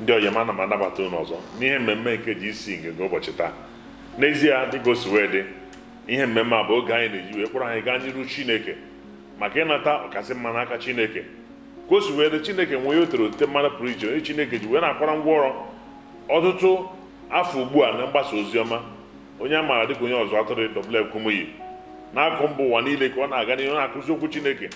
Ndị ọyị m, ana m anabata unu ọzọ n'ihe mmemme nke GC nke ụbọchị taa. N'ezie, dịka o si wee dị, ihe mmemme a bụ oge anyị na-eji wee kpọrọ anyị gaa n'iru Chineke maka ịnata ọkasị mma n'aka Chineke. Ka o si wee dị, Chineke nwee o tere otite mmanụ pụrụ iche, onye Chineke ji wee na-akwara ngwa ọrụ ọtụtụ afọ ugbu a na mgbasa ozi ọma, onye a maara dịka onye ọzụ atụrụ W. Kumuyi, n'akụkụ mba ụwa niile ka ọ na-aga n'ihu na-akụzi okwu Chineke,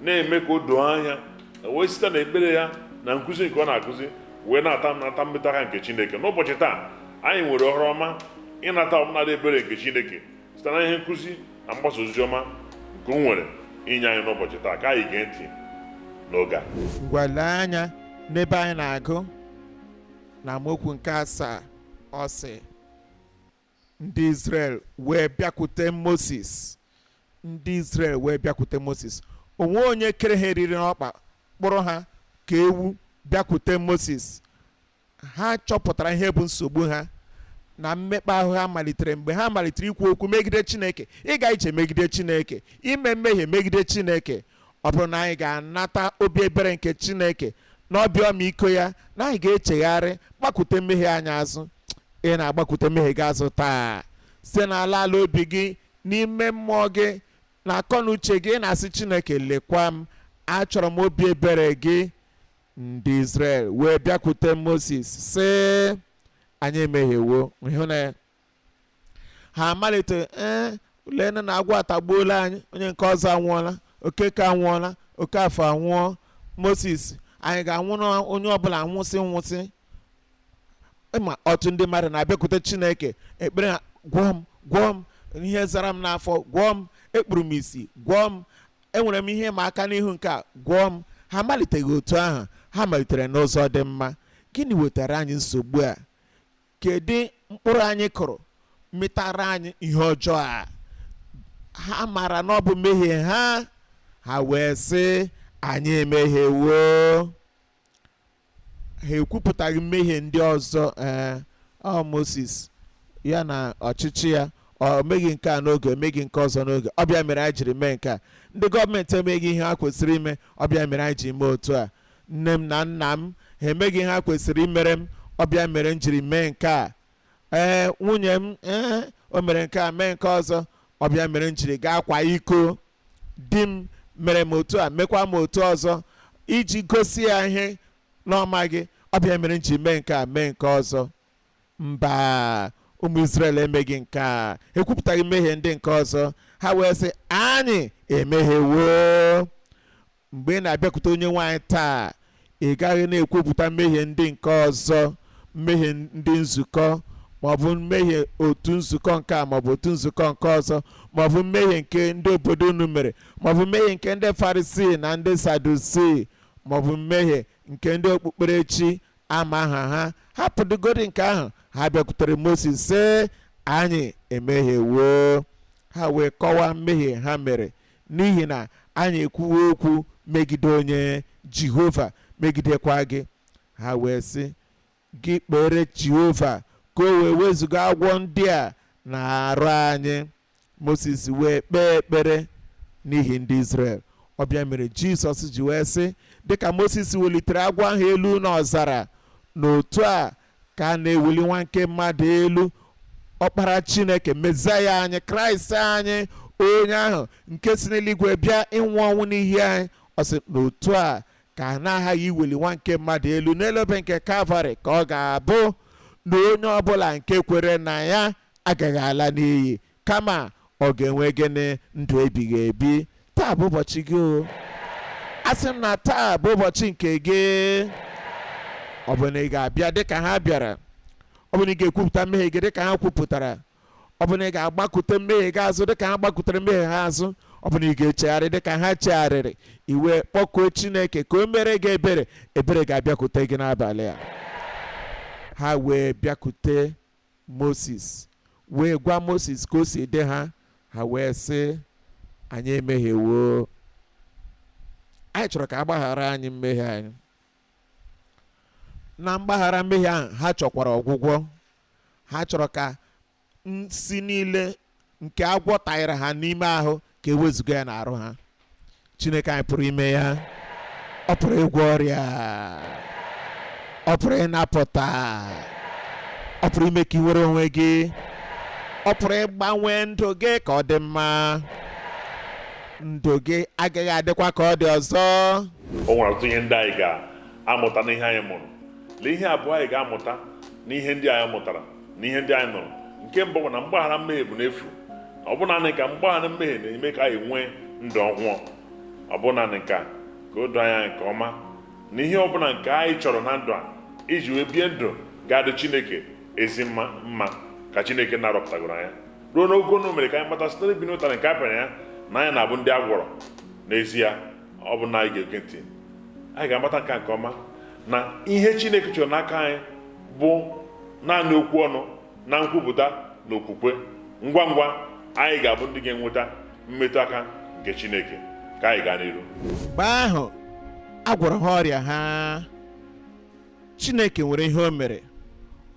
na-eme ka o doo anya, na wee site n'ekpere ya na nkụzi nke ọ na-akụzi wee na-ata nata mmetụ aka nke Chineke. N'ụbọchị taa, anyị nwere ohere ọma ịnata ọbụnadị ebere nke Chineke site na ihe nkụzi na mgbasa ozi ọma nke o nwere inye anyị n'ụbọchị taa. Ka anyị gee ntị n'oge a. Ngwa, lee anya n'ebe anyị na-agụ na amaokwu nke 7. Ọ sị, "Ndị Israel wee bịakwute Moses." Ndị Israel wee bịakwute Moses. Onwe onye kere ha eriri n'ọkpa kpụrụ ha ka ewu bịakwute Moses? Ha chọpụtara ihe bụ nsogbu ha na mmekpa ahụ ha malitere mgbe ha malitere ikwu okwu megide Chineke, ịga ije megide Chineke, ime mmehie megide Chineke. Ọ bụrụ na anyị ga-anata obi ebere nke Chineke na ọbịa ọmịiko ya, na anyị ga-echegharị, gbakwute mmehie anyị azụ. Ị na-agbakwute mmehie gị azụ taa site n'ala ala obi gị, n'ime mmụọ gị na akọ na uche gị, ị na-asị, "Chineke, lekwa m, achọrọ m obi ebere gị." Ndị Israel wee bịakwute Moses, sị, "Anyị emehiewo." Hụ na ya, ha amalite, "Ee, leenụ na agwọ atagbuola anyị, onye nke ọzọ anwụọla, Okeke anwụọla, Okafọ anwụọ. Moses, anyị ga-anwụ na onye ọbụla nwụsị nwụsị." Ma ọtụ ndị mmadụ na-abịakwute Chineke ekpere ha, "Gwọọ m, gwọọ m, ihe zara m n'afọ, gwọọ m, ekpuru m isi, gwọọ m, enwere m ihe ịma aka n'ihu nke a, gwọọ m." Ha amaliteghị otu ahụ. Ha malitere n'ụzọ dị mma. Gịnị wetara anyị nsogbu a? Kedu mkpụrụ anyị kụrụ mịtara anyị ihe ọjọọ a? Ha mara na ọ bụ mmehie ha. Ha wee sị, "Anyị emehiewo." Ha ekwupụtaghị mmehie ndị ọzọ. Ee, ọ Moses ya na ọchịchị ya, ọ meghị nke a n'oge, emeghị nke ọzọ n'oge, ọ bịa mere anyị jiri mee nke a. Ndị gọọmenti emeghị ihe ha kwesịrị ime, ọ bịa mere anyị ji mee otu a. Nne m na nna m ha emeghị ihe ha kwesịrị imere m, ọ bịa mere m jiri mee nke a. Ee, nwunye m, ee, o mere nke a, mee nke ọzọ, ọ bịa mere m jiri gaa kwa iko. Di m mere m otu a, mekwa m otu ọzọ, iji gosi ya ihe n'ọmaghị, ọ bịa mere m ji mee nke a, mee nke ọzọ. Mba, ụmụ Israel emeghị nke a, ekwupụtaghị mmehie ndị nke ọzọ. Ha wee sị, "Anyị emehiewo." Mgbe ị na-abịakwute Onye nwe anyị taa, ị gaghị na-ekwupụta mmehie ndị nke ọzọ, mmehie ndị nzukọ, maọbụ mmehie otu nzukọ nke a, maọbụ otu nzukọ nke ọzọ, maọbụ mmehie nke ndị obodo unu mere, maọbụ mmehie nke ndị Farisii na ndị Sadusii, maọbụ mmehie nke ndị okpukperechi ama aha ha. Hapụdugodi nke ahụ. Ha bịakwutere Moses, sị, "Anyị emehiewo." Ha wee kọwaa mmehie ha mere: "N'ihi na anyị ekwuwo okwu megide onye Jehova, megidekwa gị." Ha wee sị, "Gị kpere Jehova ka o wee wezụga agwọ ndị a na-arụ anyị." Moses wee kpee ekpere n'ihi ndị Israel. Ọbịa mere Jizọs ji wee sị, dịka Moses welitere agwọ ahụ elu n'ọzara, n'otu a ka a na-eweli nwa nke mmadụ elu, Ọkpara Chineke, Mezaya anyị, Kraịst anyị, onye ahụ nke si n'eluigwe bịa ịnwụ ọnwụ n'ihi anyị. Ọ sị n'otu a ka a na-aghaghị iweli nwa nke mmadụ elu n'elu obe nke Kalvarị, ka ọ ga-abụ na onye ọbụla nke kwere na ya agaghị ala n'iyi, kama ọ ga-enwe gịnị? Ndụ ebighị ebi. Taa bụ ụbọchị gị o. Asị m na taa bụ ụbọchị nke gị. Ọ bụ na ị ga-abịa dịka ha bịara? Ọ bụ na ị ga-ekwupụta mmehie gị dịka ha kwupụtara? Ọ bụ na ị ga-agbakute mmehie gị azụ dịka ha gbakutere mmehie ha azụ? Ọ bụ na ị ga-echegharị dịka ha chegharịrị, iwe kpọkuo Chineke ka o mere gị ebere? Ebere ga-abịakwute gị n'abalị a. Ha wee bịakwute Moses, wee gwa Moses ka o si dị ha. Ha wee sị, "Anyị emehiewo, anyị chọrọ ka a gbaghara anyị mmehie anyị." Na mgbaghara mmehie ahụ, ha chọkwara ọgwụgwọ. Ha chọrọ ka nsi niile nke agwọ tanyere ha n'ime ahụ ka ewezuga ya n'arụ ha. Chineke anyị pụrụ ime ya. Ọ pụrụ ịgwọ ọrịa. Ọ pụrụ ịnapụta, ọ pụrụ ime ka ị nwere onwe gị, ọ pụrụ ịgbanwe ndụ gị ka ọ dị mma. Ndụ gị agaghị adịkwa ka ọ dị ọzọ. O nwere ọtụtụ ihe ndị anyị ga-amụta n'ihe anyị mụrụ. Lee ihe abụọ anyị ga-amụta n'ihe ndị anyị mụtara na ihe ndị anyị nụrụ. Nke mbụ bụ na mgbaghara mmehie bụ n'efu. Ọ bụ naanị ka mgbaghara mmehie na-eme ka anyị nwee ndụ ọhụụ. Ọ bụ naanị nke a ka o doo anya nke ọma na ihe ọbụla nke anyị chọrọ na ndụ a iji wee bie ndụ ga-adị Chineke ezi mma mma ka Chineke na-arọpụtagoro anya ruo n'ogo na o mere ka anyị mata site n'ibi n'ụtarị nke a pịara ya na anyị na-abụ ndị a gwọrọ. N'ezie, ọ bụ na anyị ga-ege ntị, anyị ga-amata nke a nke ọma na ihe Chineke chọrọ n'aka anyị bụ naanị okwu ọnụ na nkwupụta na okwukwe. Ngwa ngwa anyị ga-abụ ndị ga-enweta mmetụ aka nke Chineke. Ka anyị gaa n'iru. Mgbe ahụ a gwọrọ ha ọrịa ha, Chineke nwere ihe o mere.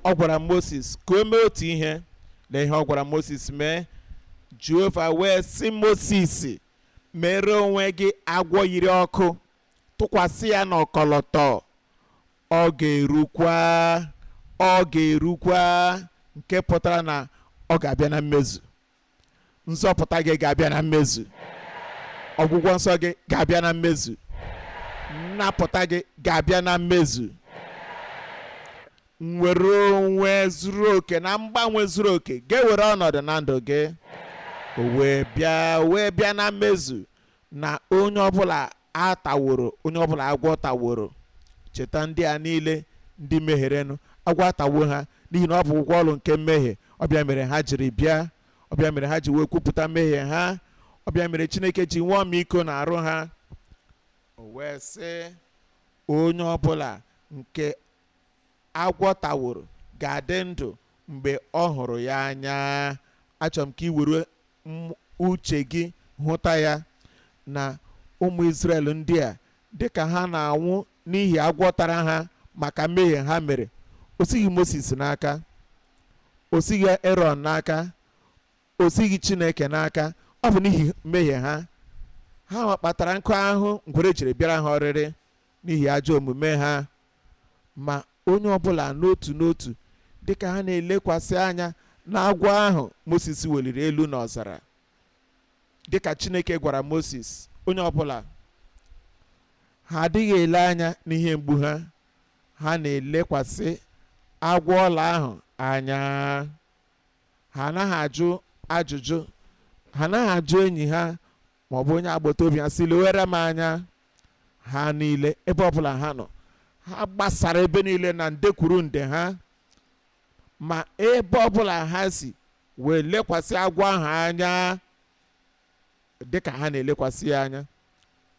Ọ gwara Moses ka o mee otu ihe na ihe ọ gwara Moses mee. Jehova wee sị Moses, mere onwe gị agwọ yiri ọkụ, tụkwasị ya n'ọkọlọtọ, ọ ga-erukwa, ọ ga-erukwa, nke pụtara na ọ ga-abịa na mmezu. Nzọpụta gị ga-abịa na mmezu, ọgwụgwọ nsọ gị ga-abịa na mmezu, nnapụta gị ga-abịa na mmezu, nnwere onwe zuru oke na mgbanwe zuru oke ga-ewere ọnọdụ na ndụ gị. O wee bịa, wee bịa na mmezu na onye ọbụla ataworo, onye ọbụla agwọ taworo. Cheta ndị a niile ndị mehierenụ, agwọ atawo ha, n'ihi na ọ bụ ụgwọ ọrụ nke mmehie. Ọbịa mere ha jiri bịa, ọbịa mere ha ji wee kwupụta mmehie ha, ọbịa mere Chineke ji nwee ọmịiko na-arụ ha. O wee sị, onye ọbụla nke agwọ taworo ga-adị ndụ mgbe ọ hụrụ ya anya. Achọrọ m ka ị were uche gị hụta ya na ụmụ Izrel ndị a dịka ha na-anwụ n'ihi agwọ tara ha maka mmehie ha mere. O sighi Moses n'aka, o sighi Erọn n'aka, o sighi Chineke n'aka. Ọ bụ n'ihi mmehie ha. Ha kpatara nkụ ahụ ngwere jiri bịara ha ọrịrị n'ihi ajọ omume ha. Ma onye ọbụla n'otu n'otu dịka ha na-elekwasị anya n'agwọ ahụ Moses weliri elu n'ọzara, dịka Chineke gwara Moses, onye ọbụla ha adịghị ele anya n'ihe mgbu ha, ha na-elekwasị agwọ ọla ahụ anya. Ha anaghị ajụ ajụjụ, ha anaghị ajụ enyi ha ma ọ bụ onye agbata obi ha sị lewere m anya. Ha niile ebe ọbụla ha nọ, ha gbasara ebe niile na nde kwuru nde ha, ma ebe ọbụla ha si wee lekwasị agwọ ahụ anya dịka ha na-elekwasị ya anya.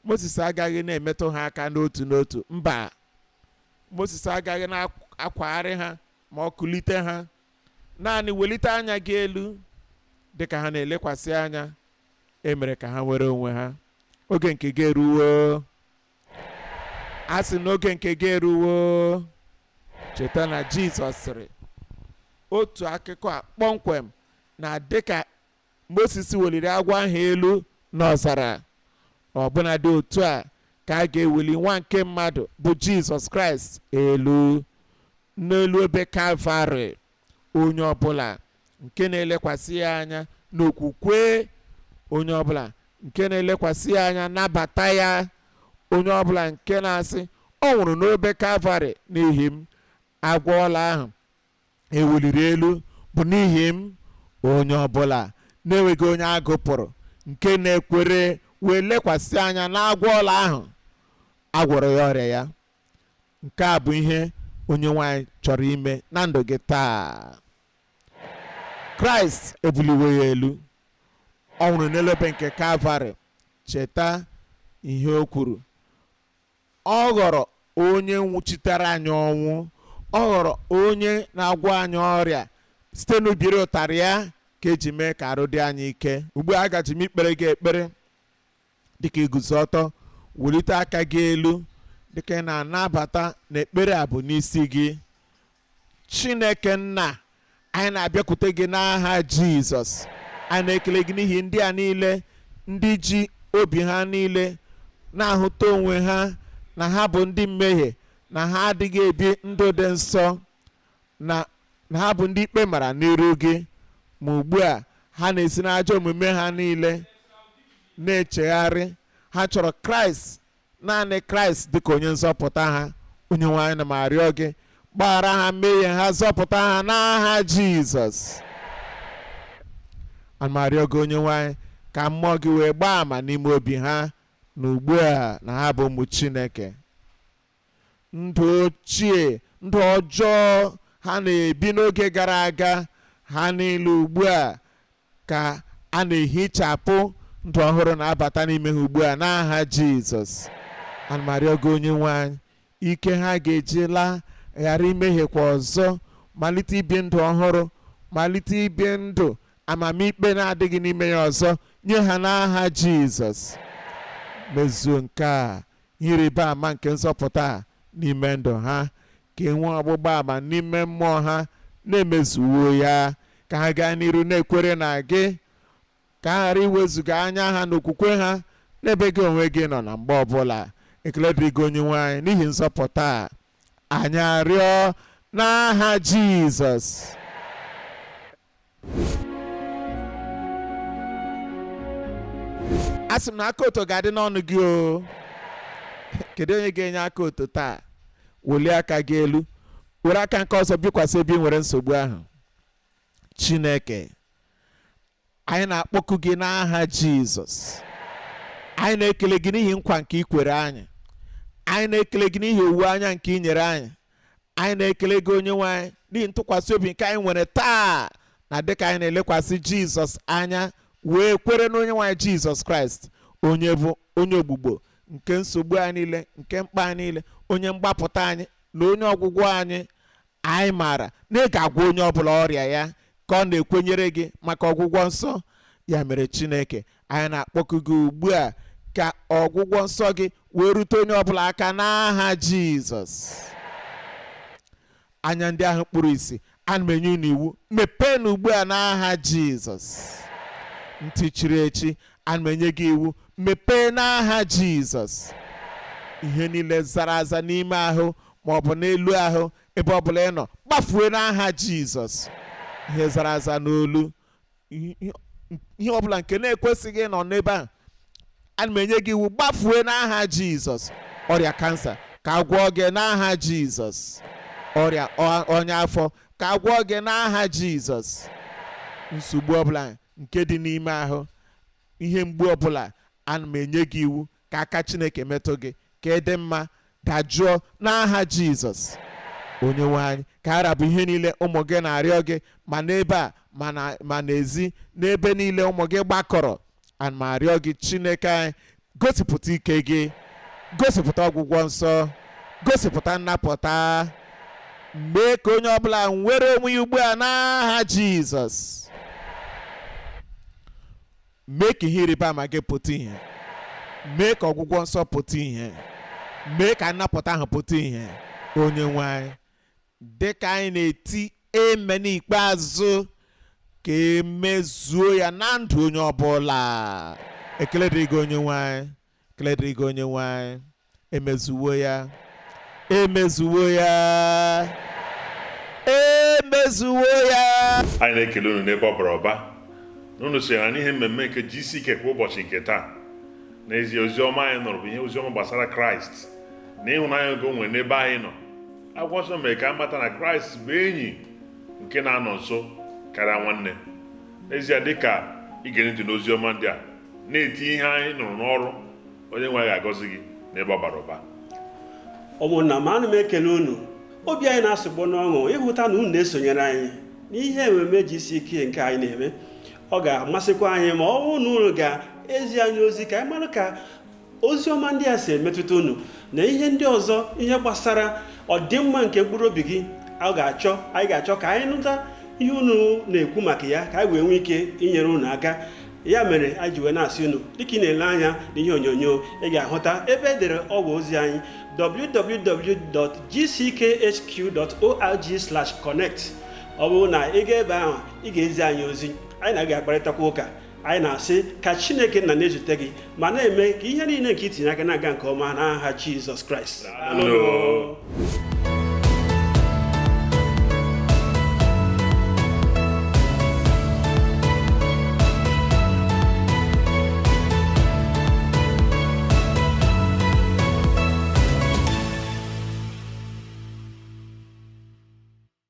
Moses agaghị na-emetụ ha aka n'otu n'otu, mba. Moses agaghị na-akwagharị ha ma ọ kulite ha. Naanị welite anya gị elu dịka ha na-elekwasị anya, e mere ka ha nwere onwe ha. Oge nke gị eruwo. A sị na oge nke gị eruwo. Cheta na Jizọs sịrị otu akụkọ a kpọmkwem na dịka Moses weliri agwọ ahụ elu n'ọzara, ọbụna dị otu a ka a ga-eweli nwa nke mmadụ bụ Jizọs Kraịst elu n'elu ebe Kalvarị. Onye ọbụla nke na-elekwasị ya anya n'okwukwe, onye ọbụla nke na-elekwasị ya anya nabata ya, onye ọbụla nke na-asị ọ nwụrụ n'obe Kalvarị n'ihi m, agwọ ọla ahụ eweliri elu bụ n'ihi m, onye ọbụla na-enweghị onye agụpụrụ nke na-ekwere wee lekwasị anya n'agwọ ọla ahụ, a gwọrọ ya ọrịa ya. Nke a bụ ihe onye nwanyị chọrọ ime na ndụ gị taa. Kraịst ebuliwo ya elu, ọ nwụrụ n'elu obe nke Kalvarị. Cheta ihe o kwuru, ọ ghọrọ onye nwụchitere anyị ọnwụ, ọ ghọrọ onye na-agwọ anyị ọrịa site n'ubiri ụtarị ya ka eji mee ka arụ dị anyị ike. Ugbu a agaji m ikpere gị ekpere dịka iguzo ọtọ, welite aka gị elu dịka ị na-anabata na ekpere a bụ n'isi gị. Chineke nna, anyị na-abịakwute gị n'aha Jizọs. Anyị na-ekele gị n'ihi ndị a niile ndị ji obi ha niile na-ahụta onwe ha na ha bụ ndị mmehie Na ha adịghị ebi ndụ dị nsọ, na na ha bụ ndị ikpe mara n'iru gị, ma ugbu a ha na-esi n'ajọ omume ha niile na-echegharị. Ha chọrọ Kraịst, naanị Kraịst, dịka onye nzọpụta ha. Onye nwe anyị, na m arịọ gị, gbaghara ha mmehie ha, zọpụta ha n'aha Jizọs. Ana m arịọ gị, onye nwe anyị, ka mmụọ gị wee gbaa ama n'ime obi ha na ugbu a na ha bụ ụmụ Chineke. Ndụ ochie, ndụ ọjọọ ha na-ebi n'oge gara aga, ha niile ugbu a ka a na-ehichapụ. Ndụ ọhụrụ na-abata n'ime ha ugbu a n'aha Jizọs. Ana m arịọ gị, onye nwe anyị, ike ha ga-eji laa, ghara imehiekwa ọzọ, malite ibi ndụ ọhụrụ, malite ibi ndụ amamikpe na-adịghị n'ime ya ọzọ, nye ha n'aha Jizọs. Mezuo nke a, ịrịba ama nke nzọpụta a n'ime ndụ ha, ka e nwee ọgbụgba ama n'ime mmụọ ha na-emezuwo ya, ka ha gaa n'iru na-ekwere na gị, ka ha ghara iwezuga anya ha n'okwukwe ha n'ebe gị onwe gị nọ na mgbe ọbụla. Ekele dịrị gị, onye nwe anyị, n'ihi nzọpụta a. Anyị arịọ n'aha Jizọs. A sị m na aka oto ga-adị n'ọnụ gị o. Kedu onye ga-enye aka oto taa? Welie aka gị elu, were aka nke ọzọ bikwasị ebe ị nwere nsogbu ahụ. Chineke anyị, na-akpọku gị n'aha Jizọs. Anyị na-ekele gị n'ihi nkwa nke ị kwere anyị. Anyị na-ekele gị n'ihi owuwe anya nke ị nyere anyị. Anyị na-ekele gị, onye nwe anyị, n'ihi ntụkwasị obi nke anyị nwere taa, na dịka anyị na-elekwasị Jizọs anya wee kwere n'onye nwe anyị Jizọs Kraịst, onye bụ onye ogbugbo nke nsogbu anyị niile, nke mkpa anyị niile, onye mgbapụta anyị na onye ọgwụgwọ anyị. Anyị maara na ị ga-agwọ onye ọbụla ọrịa ya ka ọ na-ekwenyere gị maka ọgwụgwọ nsọ. Ya mere, Chineke anyị, na-akpọku gị ugbu a ka ọgwụgwọ nsọ gị wee rute onye ọbụla aka n'aha Jizọs. Anya ndị ahụ kpuru isi, ana m enye unu iwu, mepeenụ ugbu a n'aha Jizọs. Ntị chiri echi, ana m enye gị iwu, mepee n'aha Jizọs. Ihe niile zara aza n'ime ahụ ma ọ bụ n'elu ahụ, ebe ọbụla ị nọ, gbafue n'aha Jizọs. Ihe zara aza n'olu, ihe ọbụla nke na-ekwesịghị ịnọ n'ebe a, ana m enye gị iwu, gbafue n'aha Jizọs. Ọrịa kansa, ka a gwọọ gị n'aha Jizọs. Ọrịa ọnya afọ, ka a gwọọ gị n'aha Jizọs. Nsogbu ọbụla nke dị n'ime ahụ, ihe mgbu ọbụla, ana m enye gị iwu ka aka Chineke metụ gị, ka ị dị mma, dajụọ n'aha Jizọs. Onye nwe anyị, ka a rabụ ihe niile ụmụ gị na-arịọ gị, ma n'ebe a, ma n'ezi, n'ebe niile ụmụ gị gbakọrọ, ana m arịọ gị, Chineke anyị, gosipụta ike gị, gosipụta ọgwụgwọ nsọ, gosipụta nnapụta, mee ka onye ọbụla nwere onwe ya ugbu a n'aha Jizọs. Mee ka ihe ịrịba ama gị pụta ihe, mee ka ọgwụgwọ nsọ pụta ihe, mee ka nnapụta ahụ pụta ihe. Onye nwe anyị, dịka anyị na-eti eme n'ikpeazụ, ka emezuo ya na ndụ onye ọbụla. Ekele dịrị gị, onye nwe anyị. Ekele dịrị gị, onye nwe anyị. Emezuwo ya, emezuwo ya, emezuwo ya. Anyị na-ekele unu n'ebe ọ bara ụba na unu sonyere n'ihe mmemme nke GCK kwa ụbọchị nke taa. N'ezie, oziọma anyị nụrụ bụ ihe oziọma gbasara Kraịst na ịhụnanya nke o nwere n'ebe anyị nọ. Akwụkwọ nsọ mere ka a mata na Kraịst bụ enyi nke na-anọ nso karịa nwanne. N'ezie, dịka ige ntị n'oziọma ndị a, na-eti ihe anyị nụrụ n'ọrụ, onye nwe anyị ga-agọzi gị n'ebe ọ bara ụba. Ụmụnna m, ana m ekele unu. Obi anyị na-asụgbọ n'ọṅụ ịhụta na unu na-esonyere anyị n'ihe ememe GCK nke anyị na-eme. Ọ ga-amasịkwa anyị ma ọ bụrụ na unu ga-ezi anyị ozi, ka anyị mara ka ozi ọma ndị a si emetụta unu na ihe ndị ọzọ, ihe gbasara ọdịmma nke mkpụrụ obi gị. A ga-achọ anyị ga-achọ ka anyị nụta ihe unu na-ekwu maka ya, ka anyị wee nwee ike inyere unu aka. Ya mere anyị ji wee na-asị unu, dịka ị na-ele anya n'ihe onyonyo, ị ga-ahụta ebe edere ọwa ozi anyị, www.gckhq.org/connect. Ọ bụrụ na ị gaa ebe ahụ, ị ga-ezi anyị ozi, anyị na ga-akparịtakwa ụka. Anyị na-asị ka Chineke nna na-ezute gị ma na-eme ka ihe niile nke itinye aka na-aga nke ọma n'aha Jizọs Kraịst. Daalụ.